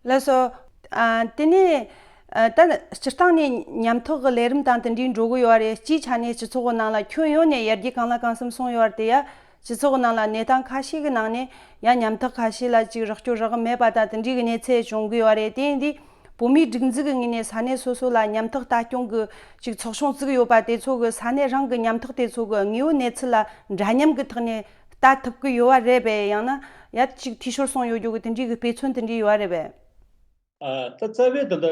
ལགས་སོ། ཨ་དེ་ནས་ཨ་ད་སྤྱིར་བཏང་ནས་ཉམ་ཐག་གི་ལས་རིམ་དང་དེ་འདྲའི་འགྲོ་གི་ཡོད་རེད། སྤྱིའི་ཆ་ནས་སྤྱི་ཚོགས་ཀྱི་ནང་ལ་ཁྱོན་ཡོངས་ནས་ཡར་རྒྱས་གང་ལ་གང་འཚམ་སོང་ཡོད་རེད་དེ་ཡ། སྤྱི་ཚོགས་ནང་ལ་གནས་སྟངས་ཁ་ཤས་ཀྱི་ནང་ནས་ཡང་ཉམ་ཐག་ཁ་ཤས་ལ་ཅིག་རོགས་སྐྱོར་རག་གི་མེད་པ་དང་དེ་འདྲའི་གི་གནས་ཚུལ་བྱུང་གི་ཡོད་རེད། དེ་ཡིན་དུས་བོད་མིའི་སྒྲིག་འཛུགས་ཀྱི་ངོས་ནས་ས་གནས་སོ་སོ་ལ་ཉམ་ཐག་ལྟ་སྐྱོང་གི་ཅིག་ཚོགས་ཆུང་བཙུགས་ཡོད་པ་དེ་ཚོ་གི་ས་གནས་རང་གི་ཉམ་ཐག་དེ་ཚོ་གི་དངོས་ཡོད་གནས་ཚུལ་ལ་འདྲ་མཉམ་གི་ཐོག་ནས་ལྟ་ཐུབ་ཀྱི་ཡོད་པ་རེད་པས། ཡང་ན་ཡ་ཅིག་འཐུས་ཤོར་སོང་ཡོད་རྒྱུ་གི་དེ་འདྲའི་གི་དཔེ་མཚོན་དེ་འདྲའི་ཡོད་པ་རེད་པས། ཨ་ད་རྩ་བའི་ད་ལྟ་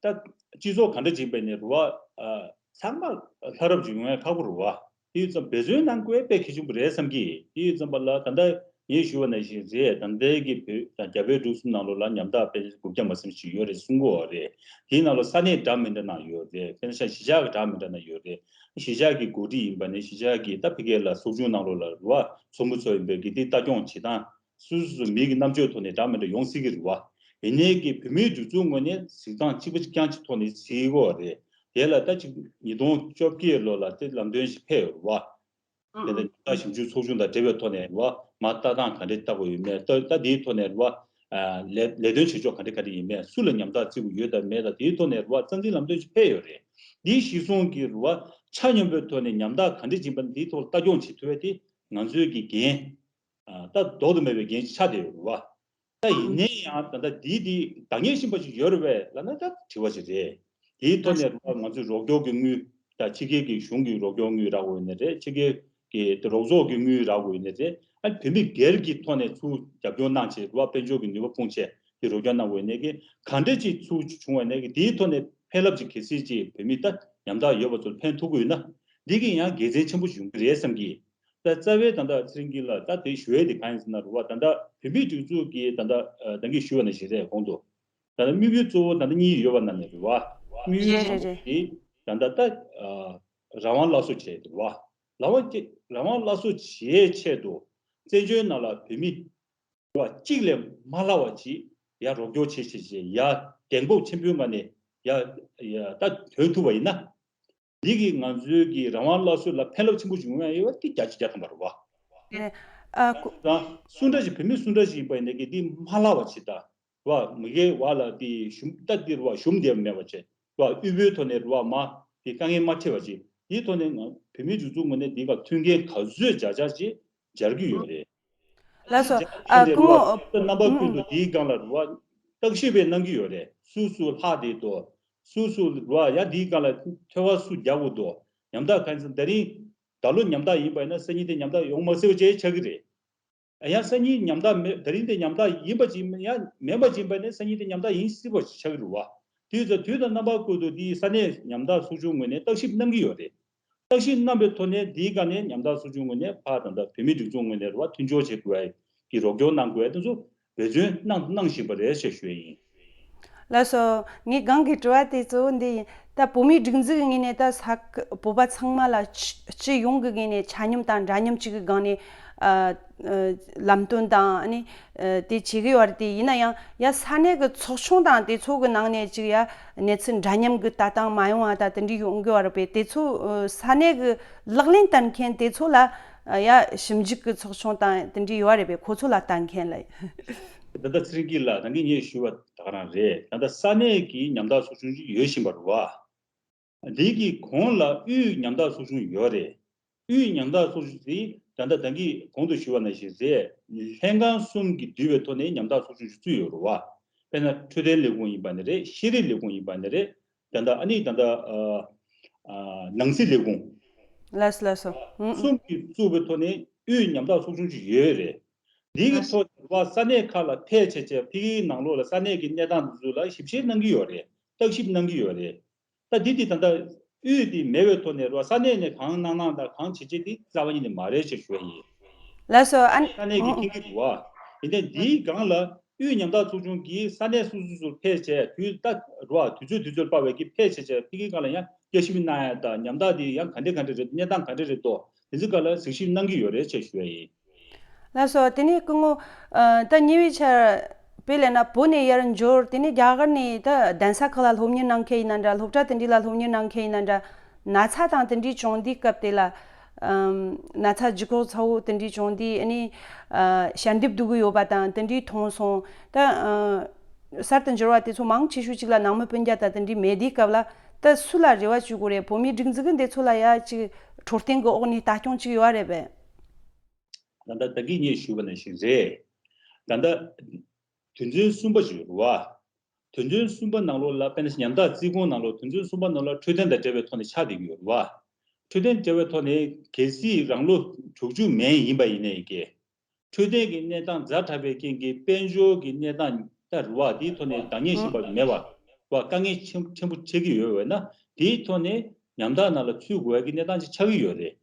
ད་སྤྱི་ཚོགས་ག་འདྲ་ཅིག་ཡིན་པ་ནས་རུ་བ་ཨ་ཚང་མ་ལྷ་རབ་ཅིག་ཡོང་ཡ་ཁག་པོ་རེད་བ། དེ་ཡོད་ཙམ་འབད་བརྩོན་གནང་དགོས་དཔེ་གལ་ཆེན་པོ་རེད་བསམ་གི། དེ་ཡོད་ཙམ་པ་ལ་ད་ལྟ་ངས་ཞུས་པ་ནང་བཞིན་རེད། ད་ལྟའི་གི་བོད་དང་རྒྱ་བལ་འབྲུག་གསུམ་ནང་ལོགས་ལ་ཉམ་ཐག་དཔེ་དགུ་བརྒྱ་མ་ཟིན་ཞིག་ཡོད་རེད་གསུང་གི་ཡོད་རེད། དེའི་ནང་ལོགས་ས་གནས་འདྲ་མི་འདྲ་ནང་ཡོད་རེད། དཔེར་ན་གཞིས་ཆགས་ཀྱི་འདྲ་མི་འདྲ་ནང་ཡོད་རེད། གཞིས་ཆགས་ཀྱི་འགོ་ཁྲིད་ཡིན་པ་ནས་གཞིས་ཆགས་ཀྱི་ད་ཕ་གི་ལ་ཚོགས་ཆུང་ནང་ལོགས་ལ་རུ་བ་ཚོགས་མི་ཚོ་ཡིན་པའི་གི་དེ་ལྟ་སྐྱོང་བྱེད་སྟངས། སོ་སོ་སོ་མི་གི་རྣམ་དཔྱོད་ཐོག་ནས་འདྲ་མི་འདྲ་ཡོང་སྲིད་ཀྱི་རེད་བ། ཡིན་ནའི་གི་བོད་མིའི་སྒྲིག་འཛུགས་ངོས་ནས་གཟིགས་སྟངས་གཅིག་པ་གཅིག་རྐྱང་གཅིག་ཐོག་ནས་གཟིགས་ཀྱི་ཡོད་རེད། དེ་ལ་ད་ཅིག་ཉིས་སྟོང་བཅོ་བརྒྱད་ལོ་ལ་དེ་ལམ་སྟོན་ཞིག་ཕེབས་ཡོད་རེད་བ། དེ་ལ་ཉམ་ཐག་ཞིབ་འཇུག་ཚོགས་ཆུང་དང་འབྲེལ་བའི་ཐོག་ནས་རེད་བ། མ་ལྟ་སྟངས་ག་འདྲས་ལྟ་དགོས་ཡོད་མེད་ད་ད་དེའི་ཐོག་ནས་རེད་བ། ལས་ལས་དོན་བྱེད་ཕྱོགས་ག་འདྲས་ག་འདྲས་ཡིན་མེད་སུ་ལ་ཉམ་ཐག་བརྩི་དགོས་ཡོད་དང་མེད་དང་དེའི་ཐོག་ནས་རེད་བ་རྩ་འཛིན་ལམ་སྟོན་ཞིག་ཕེབས་ཡོད་རེད། འདིའི་གཞི་བཟུང་གི་རེད་བ་ཆ་སྙོམས་པའི་ཐོག་ནས་ཉམ་ཐག་ག་འདྲས་ཡིན་པ་དེའི་ཐོག་ལ་ལྟ་སྐྱོང་བྱེད་ཐུབ་ཡ་དེ་ང་ཚོའི་གི་འགན། ད་ལྡོག་ཏུ་མེད་པའི་འགན་ཆགས་བསྡད་ཡོད་རེད་བ། ད་ཡིན་ནའི་ཡང་ད་ལྟ་འདི་འདི་བདག་ཉིད་ཤིན་པ་ཞིག་ཡོད་རེད་པས་ལབ་ན་ད་དྲི་བ་ཞིག་རེད། དེའི་ཐོག་ནས་རེད་བ་ང་ཚོས་རོགས་སྐྱོར་གྱི་དངུལ་ད་ཕྱི་རྒྱལ་གྱི་གཞུང་གི་རོགས་སྐྱོར་དངུལ་རག་དགོས་ཡོད་ནའི་རེད། ཕྱི་རྒྱལ་གྱི་རོགས་ཚོགས་ཀྱི་དངུལ་རག་དགོས་ཡོད་ནའི་རེད། ཨ་བོད་མི་སྒེར་གྱི་ཐོག་ནས་ཚུར་རྒྱབ་སྐྱོར་གནང་བྱས་རེད་བ་དཔལ་འབྱོར་གྱི་ནུས་པ་སྤུངས་བྱས་ཀྱི་རོགས་སྐྱོར་གནང་དགོས་ཡོད་ནའི་གི་ག་འདྲ་ཅིག་ཚུར་བྱུང་བ་ནའི་གི་དེའི་ཐོག་ནས་ཕན་རླབས་ཅིག་གལ་སྲིད་ཅིག་བོད་མི་ད་ཉམ་ཐག་ཡོད་པ་ཚོར་ཕན་ཐོགས་ཀྱི་ཡོད་ན་འདི་གི་ཡང་དགེ་མཚན་ཆེན་པོ་ཞིག་ཡོང་གི་རེད་བསམ་གི། ད་རྩ་བའི་ད་ལྟ་ཚེ་རིང་སྐྱིད་ལགས་ད་དེ་ཞུ་ཡས་དེ་གང་ཡིན་ཟེར་ན་རེད་བ། ད་ལྟ་བོད་མིའི་སྒྲིག་འཛུགས་ཀྱི་ད་ལྟ་ད་གིན་ཞུས་པ་ནང་བཞིན་རེད། གོང་དུ་ད་ལྟ་དམིགས་ཡུལ་གཙོ་བོ་ད་ལྟ་གཉིས་ཡོད་པ་ནང་ནས་རེད་བ། དམིགས་ཡུལ་རེད་དང་པོ་རེད། དེ་ད་ལྟ་ད་རང་དབང་སླར་གསོ་བྱས་འདུག་བ། རང་དབང་སྐྱེ་རང་དབང་སླར་གསོ་བྱེད་ཆེད་དུ་བཙན་བྱོལ་ནང་ལ་བོད་མི་བ་གཅིག་ལས་མ་ལྷག་པ་ཅིག་ཡར་རོགས་སྐྱོར་བྱེད་བྱེད་བྱེད་ཡར་གདེང་སྤོབས་ཆེན་པོའི་ངང་ནས་ཡར་ཡར་ད་ཐོན་ཐུབ་པ་ཡིན་ན། འདི་གིས་ང་ཚོའི་གི་རང་དབང་སླར་གསོ་ལ་ཕན་རླབས་ཆེན་པོ་བྱུང་ཡ་ཡོད་པ་དེ་བརྒྱ་ཆ་བརྒྱ་ཐམ་པ་རེད་བ། ཨེ། ཨ་ཁོ། དང་སུ་འདྲ་ཞིག་བོད་མི་སུ་འདྲ་ཞིག་ཡིན་པ་ཡིན་ནའི་གི་འདི་མ་ལྷག་པ་ཅིག་དང་། རེད་བ། མི་སྒེར་བ་ལ་དེ་ཞུམ་ལྟ་དེ་རེད་བ་ཞུམ་བསྡད་མེད་པ་བྱས་རེད་བ། དབུལ་པོའི་ཐོག་ནས་རེད་བ་མ་དེ་དཀའ་ངལ་མ་འཕྲད་པ་བྱས་དེའི་ཐོག་ནས་ང་བོད་མིའི་སྒྲིག་འཛུགས་ངོས་ནས་དེ་ག་མཐུན་རྐྱེན་ག་ཚོད་སྦྱར་སྦྱར་བྱས་སྦྱར་གྱི་ཡོད་རེད། ལགས་སོ། ཨ་སྐུ་ངོ་རེད་བ། རྣམ་པ་ཀུན་ཏུ་དེའི་སྒང་ལ་རེད་བ་བརྟག་ཞིབ་བས་གནང་གི་ཡོད་རེད། སུ་སུ་ལྷག་བསྡད་དོ། སུ་སུ་རེད་བ་ཡ་དེའི་སྒང་ལ་ཐོལ་བ་སུ་རྒྱག་དགོས་དོ། ཉམ་ཐག་གང་ཡིན་ཟེར་ན་ད་རིང་ད་ལོ་ཉམ་ཐག་ཡིན་པ་ཡིན་ན་སང་ཉིན་དེ་ཉམ་ཐག་ཡོང་མ་སྲིད་པ་བྱས་ཆགས་ཀྱི་རེད། ཡང་སང་ཉིན་ཉམ་ཐག་མེད་ད་རིང་དེ་ཉམ་ཐག་ཡིན་པ་ཅིག་ཡང་མེད་པ་ཅིག་ཡིན་པ་ནི་སང་ཉིན་དེ་ཉམ་ཐག་ཡིན་སྲིད་པ་ཆགས་ཀྱི་རེད་བ། དུས་ཙམ་དུས་དང་རྣམ་པ་ཀུན་ཏུ་དེའི་ས་གནས་ཉམ་ཐག་ཚོགས་ཆུང་ངོས་ནས་བརྟག་ཞིབ་གནང་གི་ཡོད་རེད། བརྟག་ཞིབ་གནང་པའི་ཐོག་ནས་དེའི་སྒང་ནས་ཉམ་ཐག་ཚོགས་ཆུང་ངོས་ནས་ཕར་ད་ལྟ་བོད་མིའི་སྒྲིག་འཛུགས་ངོས་ནས་རེད་བ། མཐུན་སྦྱོར་བྱེད་དགོས་ཀྱི་རོགས་སྐྱོར་གནང་དགོས་དེ་ཚོ་འབད་བརྩོན་གནང་གནང་བཞིན་པ་རེད་ཅེས་ཞུ་ཡ་ཡིན། ལགས་སོ། ངའི་སྒང་གི་དྲི་བ་དེ་གཙོ་བོ་འདི་ཡིན། ད་བོད་མིའི་སྒྲིག་འཛུགས་ངོས་ནས་ད་ས་ཁུལ་བོད་པ་ཚང་མ་ལ་སྤྱི་སྤྱི་ཡོངས་ཀྱི་ངོས་ནས་ཆ་སྙོམས་དང་འདྲ་མཉམ་གཅིག་གི་སྒང་ནས་ཨ་ཨ་ལམ་སྟོན་དང་ཨ་ནི་ཨ་དེ་བྱེད་ཀྱི་ཡོད་རེད། དེ་ཡིན་ན་ཡང་ཡ་ས་གནས་ཀྱི་ཚོགས་ཆུང་དང་དེ་ཚོ་གི་ནང་ནས་ཅིག་ཡ་གནས་ཚུལ་འདྲ་མཉམ་གྱི་ལྟ་སྟངས་མ་ཡོང་བ་དང་དེ་འདྲ་ཡོང་གི་ཡོད་རེད་པས། དེ་ཚོ་ཨ་ས་གནས་ཀྱི་ལག་ལེན་བསྟར་མཁན་དེ་ཚོ་ལ་ཨ་ཡ་ཞིབ་འཇུག་གི་ཚོགས་ཆུང་དང་དེ་འདྲ་ཡོད་རེད་པས། ཁོ་ཚོ་ལ་ལྟ་མཁན་ལ། ད་ལྟ་ཚེ་རིང་སྐྱིད་ལགས་ད་གིན་ངས་ཞུས་པ་ད་ག་རང་རེད། ད་ལྟ་ས་གནས་ཀྱི་ཉམ་ཐག་ཚོགས་ཆུང་ཅིག་ཡོད་བཞིན་པ་རེད་བ། འདི་གི་གོང་ལ་དབུས་ཉམ་ཐག་ཚོགས་ཆུང་ཡོད་རེད། དབུས་ཉམ་ཐག་ཚོགས་ཆུང་དེ་ད་ལྟ་ད་གིན་གོང་དུ་ཞུས་པ་ནང་བཞིན་རེད། ལྷན་ཁང་གསུམ་གྱིས་བསྡུས་པའི་ཐོག་ནས་ཉམ་ཐག་ཚོགས་ཆུང་ཞིག་བཙུགས་ཡོད་རེད་བ། དཔེར་ན་འཕྲོད་བསྟེན་ལས་ཁུངས་ཡིན་པ་ནི་རེད། ཤེས་རིག་ལས་ཁུངས་ཡིན་པ་ནི་རེད། ད་ལྟ་ཨ་ནི་ད་ལྟ་ཨ་ཨ་ནང་སྲིད་ལས་ཁུངས། ལགས་སོ་ལགས་སོ། ཨུ། གསུམ་གྱིས་བཙུགས་པའི་ཐོག་ནས་དབུས་ཉམ་ཐག་ཚོགས་ཆུང་ཞིག་ཡོད་རེད། འདིའི་ཐོག་ནས་རེད་བ། ས་གནས་ཁག་ལ་ཕེབས་བྱས་བྱས་ཕ་གིའི་ནང་ལོགས་ལ་ས་གནས་ཀྱི་གནས་སྟངས་དེ་ཚོ་ལ་ཞིབ་བཤེར་གནང་གི་ཡོད་རེད། བརྟག་ཞིབ་གནང་གི་ཡོད་རེད། ད་འདི་དེ་ད་ལྟ་དབུས་དེ་མེད་པའི་ཐོག་ནས་རེད་བ། ས་གནས་ནས་གང་གནང་གནང་དང་གང་བྱེད་བྱེད་དེ་རྩ་བ་ཉིད་ནས་མ་རེད་ཅེས་ཞུ་ཡ་ཡིན། ལགས་སོ། ཨ་ནི་ས་གནས་ཀྱིས་མཁྱེན་གྱི་འདུག་བ། ཡིན་ནའི་འདིའི་སྒང་ལ་དབུས་ཉམ་ཐག་ཚོགས་ཆུང་གིས་ས་གནས་སོ་སོ་སོར་ཕེབས་བྱས་དུས་ད་རེད་བ། དུས་ཚོད་དུས་ཚོད་སྤར་བའི་གི་ཕེབས་བྱས་བྱས་ཕ་གིའི་སྒང་ལ་ཡང་བསྐྱར་ཞིབ་གནང་ཡ་དང་ཉམ་ཐག་དེ་ཡང་ག་འདྲ་ག་འདྲ་རེད། གནས་སྟངས་ག་འདྲ་རེད་དོ། དེ་ཚོའི་སྒང་ལ་གཟིགས་ཞིབ་གནང་གི་ཡོད་རེད་ཅེས་ཞུ་ཡ་ཡིན། ལགས་སོ། དེ་ནས་སྐུ་ངོ་ཨ་ད་ཉེ་བའི་ཆར་དཔེ་ལབ་ན་བོད་ནས་ཡར་འབྱོར། དེ་ནས་རྒྱ་གར་ནས་ད་གདན་ས་ཁག་ལ་སློབ་གཉེར་གནང་མཁན་ཡིན་ན་འདྲ། སློབ་གྲྭ་དེ་འདྲ་ལ་སློབ་གཉེར་གནང་མཁན་ཡིན་ན་འདྲ། ན་ཚ་དང་དེ་འདྲའི་བྱུང་དུས་སྐབས་དེ་ལ་ཨམ་ན་ཚ་ལྗིད་ཁོག་ཚ་བོ་དེ་འདྲའི་བྱུང་དུས་ཨ་ནི་ཨ་ཞལ་འདེབས་བསྡུ་གི་ཡོད་པ་དང་དེ་འདྲའི་མཐོང་སོང་། ད་ཨ་གསར་དུ་འབྱོར་བ་དེ་ཚོ་མང་ཆེ་ཤོས་ཅིག་ལ་ནང་མི་སྤུན་ཀྱག་དང་དེ་འདྲའི་མེད་དུས་སྐབས་ལ་ད་སུ་ལ་རེ་བ་བཅོལ་དགོས་རེད། བོད་མིའི་སྒྲིག་འཛུགས་ཀྱི་འདི་ཚོ་ལ་ཡ་ཅིག་འཕྲོད་བསྟེན་གྱི་འོག་ནས་ལྟ་སྐྱོང་ཅིག་ཡོད་རེད་པས། ད་ལྟ་ད་གིན་ངས་ཞུས་པ་ནང་བཞིན་རེད། ད་ལྟ་དོན་ཚན་གསུམ་པ་ཞིག་ཡོད་རེད་བ། དོན་ཚན་གསུམ་པ་ནང་ལོགས་ལ་དཔེར་ན་ཉམ་ཐག་རྩིས་ཁོངས་ནང་ལོགས་དོན་ཚན་གསུམ་པ་ནང་ལ་འཕྲོད་བསྟེན་དང་འབྲེལ་བའི་ཐོག་ནས་ཆགས་བསྡད་ཀྱི་ཡོད་རེད་བ། འཕྲོད་བསྟེན་འབྲེལ་བའི་ཐོག་ནས་གལ་སྲིད་རང་ལོ་དྲུག་ཅུ་མན་ཡིན་པ་ཡིན་ནའི་ཀྱེ། འཕྲོད་བསྟེན་གྱི་གནས་སྟངས་ཛ་དྲག་པའི་རྐྱེན་གྱིས་དཔལ་འབྱོར་གྱི་གནས་སྟངས་ལྟར་བ་དེའི་ཐོག་ནས་འདང་ངེས་ཤིག་པ་མེད་པ་བ་དཀའ་ངལ་ཆེན་ཆེན་པོ་འཕྲད་ཀྱི་ཡོད་པས་ན། དེའི་ཐོག་ནས་ཉམ་ཐག་ནང་ལ་ཚུད་དགོས་ཀྱི་གནས་སྟངས་ཅིག་ཆགས་ཀྱི་ཡོད་རེད།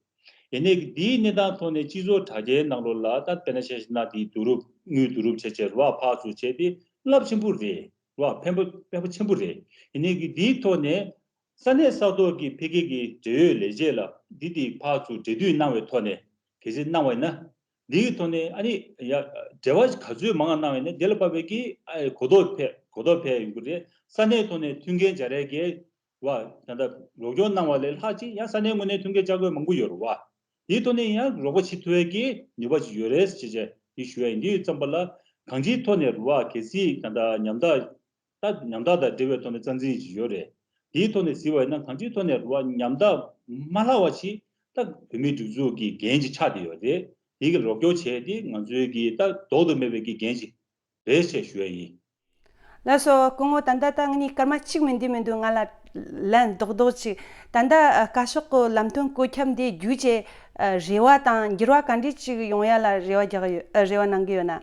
ཡིན་ནའི་དེའི་གནས་སྟངས་ཐོག་ནས་སྤྱི་ཚོགས་དྲ་རྒྱའི་ནང་ལོགས་ལ་ད་དཔེར་ན་ཆ་བཞག་ན་དེའི་བསྡུ་རུབ་དངུལ་བསྡུ་རུབ་བྱས་བྱས་ར་བ་ཕར་ཚུར་བྱས་ཏེ་རླབས་ཆེན་པོ་རེད། ར་བ་ཕན་པོ་ཕན་པོ་ཆེན་པོ་རེད། ཡིན་ནའི་དེའི་ཐོག་ནས་ས་གནས་ས་ཐོག་གི་ཕ་གི་གི་འབྲེལ་ཡོད་ལས་བྱེད་ལ་འདི་དེ་ཕར་ཚུར་འབྲེལ་མཐུད་གནང་བའི་ཐོག་ནས་གལ་སྲིད་གནང་བ་ཡིན་ན། འདིའི་ཐོག་ནས་ཨ་ནི་ཡ་འབྲེལ་བ་ག་ཚོད་མང་བ་གནང་བ་ཡིན་ན་དེ་ལ་བབས་པའི་གི་ཨ་གོ་རྟོགས་འཕེལ་གོ་རྟོགས་འཕེལ་ཡོང་གི་རེད། ས་གནས་ཐོག་ནས་མཐུན་རྐྱེན་སྦྱར་ཡས་ཀྱི་བ་ད་ལྟ་རོགས་སྐྱོར་གནང་བ་ལས་ལྷག་ཅིག་ཡང་ས་གནས་ངོས་ནས་མཐུན་རྐྱེན་སྦྱར་དགོས་མང་པོ་ཡོད་རེད་བ། དེའི་ཐོག་ནས་ཡང་རོགས་པ་བྱེད་ཐུབ་ཡས་ཀྱི་ནུས་པ་ཅིག་ཡོད་རེད་ཅེས་བྱས་འདི་ཞུ་ཡ་ཡིན། འདི་ཙམ་པ་ལ་གང་ཅིའི་ཐོག་ནས་རེད་བ། གལ་སྲིད་ད་ལྟ་ཉམ་ཐག་ད་ཉམ་ཐག་དང་འབྲེལ་བའི་ཐོག་ནས་རྩ་འཛིན་ཅིག་ཡོད་རེད། དེའི་ཐོག་ནས་གཟིགས་པ་ཡིན་ན་གང་ཅིའི་ཐོག་ནས་རེད་བ། ཉམ་ཐག་མ་ལྷག་པ་ཅིག་ད་བོད་མིའི་སྒྲིག་འཛུགས་ཀྱི་འགན་ཅིག་ཆགས་བསྡད་ཡོད་རེད། དེ་གི་རོགས་སྐྱོར་བྱས་ཏེ་ང་ཚོའི་གི་ད་ལྡོག་ཏུ་མེད་པའི་གི་འགན་ཅིག་རེད་ཅེས་ཞུ་ཡ་ཡིན། ལགས་སོ། སྐུ་ངོ་ད་ལྟ་ད་ངས་སྐར་མ་གཅིག་མིན་འདི་མི་འདུག་ང་ལ་ལན་རྡོག་རྡོག་ཅིག་ད་ལྟ་ཨ་བཀའ་ཤག་གི་ལམ་སྟོན་བཀོད་ཁྱབ་འདི་བརྒྱུད་བྱས་ཨ་རེ་བ་དང་འགྱུར་བ་ག་འདྲ་ཅིག་ཡོང་ཡ་ལ་རེ་བ་རྒྱག་ཡོད། ཨ་རེ་བ་གནང་གི་ཡོད་ན།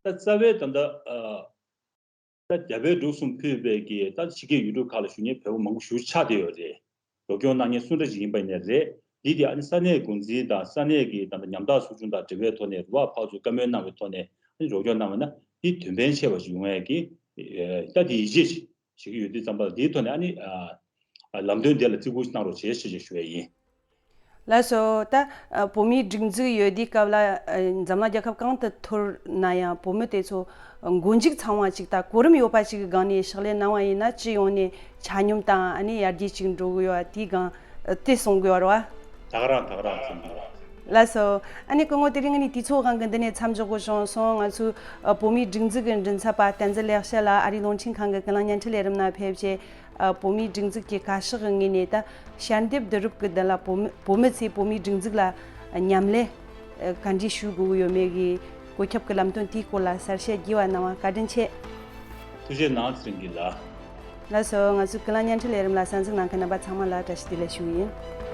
ད་རྩ་བའི་ད་ལྟ་ཨ་ད་རྒྱ་བལ་འབྲུག་གསུམ་ཕུད་པའི་གི་ད་ཕྱི་རྒྱལ་ཡུལ་གྲུ་ཁག་ལ་བཞུགས་མཁན་བོད་པ་མང་པོ་ཞེ་པོ་ཆགས་བསྡད་ཡོད་རེད། རོགས་སྐྱོར་གནང་མཁན་སུ་འདྲ་ཞིག་ཡིན་པ་ཡིན་ནའི་རེད། འདི་དེ་ཨ་ནི་ས་གནས་འགོ་འཛིན་དང་ས་གནས་ཀྱི་ད་ལྟ་ཉམ་ཐག་ཚོགས་ཆུང་དང་འབྲེལ་བའི་ཐོག་ནས་རུ་བ་ཕར་ཚུར་བཀའ་མོལ་གནང་བའི་ཐོག་ནས་ཨ་ནི་རོགས་སྐྱོར་གནང་བ་ན་འདི་དོན་ཕན་ཆེ་བ་ཞིག་ཡོང་ཡས་ཀྱི་ད་དེ་ཡིད་ཆེས་བྱེད་ཀྱི་ཡོད་དུས་ཙམ་པ་ལ་དེའི་ཐོག་ནས་ཨ་ནི་ཨ་ལམ་སྟོན་དེ་ལ་བརྩི་བཀུར་གནང་རོགས་བྱེད་ཞེས་ཞུ་ཡས་ཡིན། ལགས་སོ། ད་ཨ་བོད་མིའི་སྒྲིག་འཛུགས་ཡོད་དུས་སྐབས་ལ་ཨ་འཛམ་གླིང་རྒྱལ་ཁབ་གང་དུ་ཐུར་ན་ཡང་བོད་མི་དེ་ཚོ་མགོ་མཇུག་ཚང་བ་ཅིག་དང་གོ་རིམ་ཡོད་པ་ཅིག་གི་སྒང་ནས་ཕྱག་ལས་གནང་བ་ཡིན་ན་སྤྱི་ཡོངས་ནས་ཆ་སྙོམས་དང་ཨ་ནི་ཡར་རྒྱས་ཅིག་འགྲོ་གི་ཡོད་པ་དེའི་སྒང་ཨ་དེ་གསུང་གི་ཡོད་རེད་བ། ད་ག་རང་ད་ག་རང་གསུང་གི་ཡོད། ལགས་སོ། ཨ་ནི་སྐུ་ངོ་དེ་རིང་ངས་ནི་དུས་ཚོད་སྒང་གི་འདི་ནས་མཚམས་འཇོག་དགོས་བྱུང་སོང་། ང་ཚོའི་ཨ་བོད་མིའི་སྒྲིག་འཛུགས་ཀྱི་མགྲིན་ཚབ་པ་བསྟན་འཛིན་ལེགས་བཤད་ལགས་ཨ་རིའི་རླུང་འཕྲིན་ཁང་གི་ཀུན་གླེང་བརྙན་འཕྲིན་ལས་རིམ་ནང་ཕེབས་བྱས། ཨ་བོད་མིའི་སྒྲིག་འཛུགས་ཀྱི་བཀའ་ཤག་གི་ངོས་ནས་ད་ཞལ་འདེབས་བསྡུ་རུབ་ཀྱི་དོན་ལ་བོད་མི་བོད་མི་ཚོས་བོད་མིའི་སྒྲིག་འཛུགས་ལ་མཉམ་ལས་ཨ་ག་འདྲས་ཞུ་དགོས་ཀྱི་ཡོད་མེད་ཀྱི་བཀོད་ཁྱབ་ཀྱི་ལམ་སྟོན་དེའི་སྐོར་ལ་གསལ་བཤད་རྒྱས་པ་གནང་བ་བཀའ་དྲིན་ཆེ། ཐུགས་རྗེ་གནང་ཚེ་རིང་སྐྱིད་ལགས། ལགས་སོ། ང་ཚོའི་ཀུན་གླེང་བརྙན་འཕྲིན་ལས་རིམ་ལ་གསན་གཟིགས་གནང་མཁན་རྣམ་པ་ཚང་མ་ལ་བཀྲ་ཤིས་བདེ་ལེགས་ཞུ་གི་ཡིན།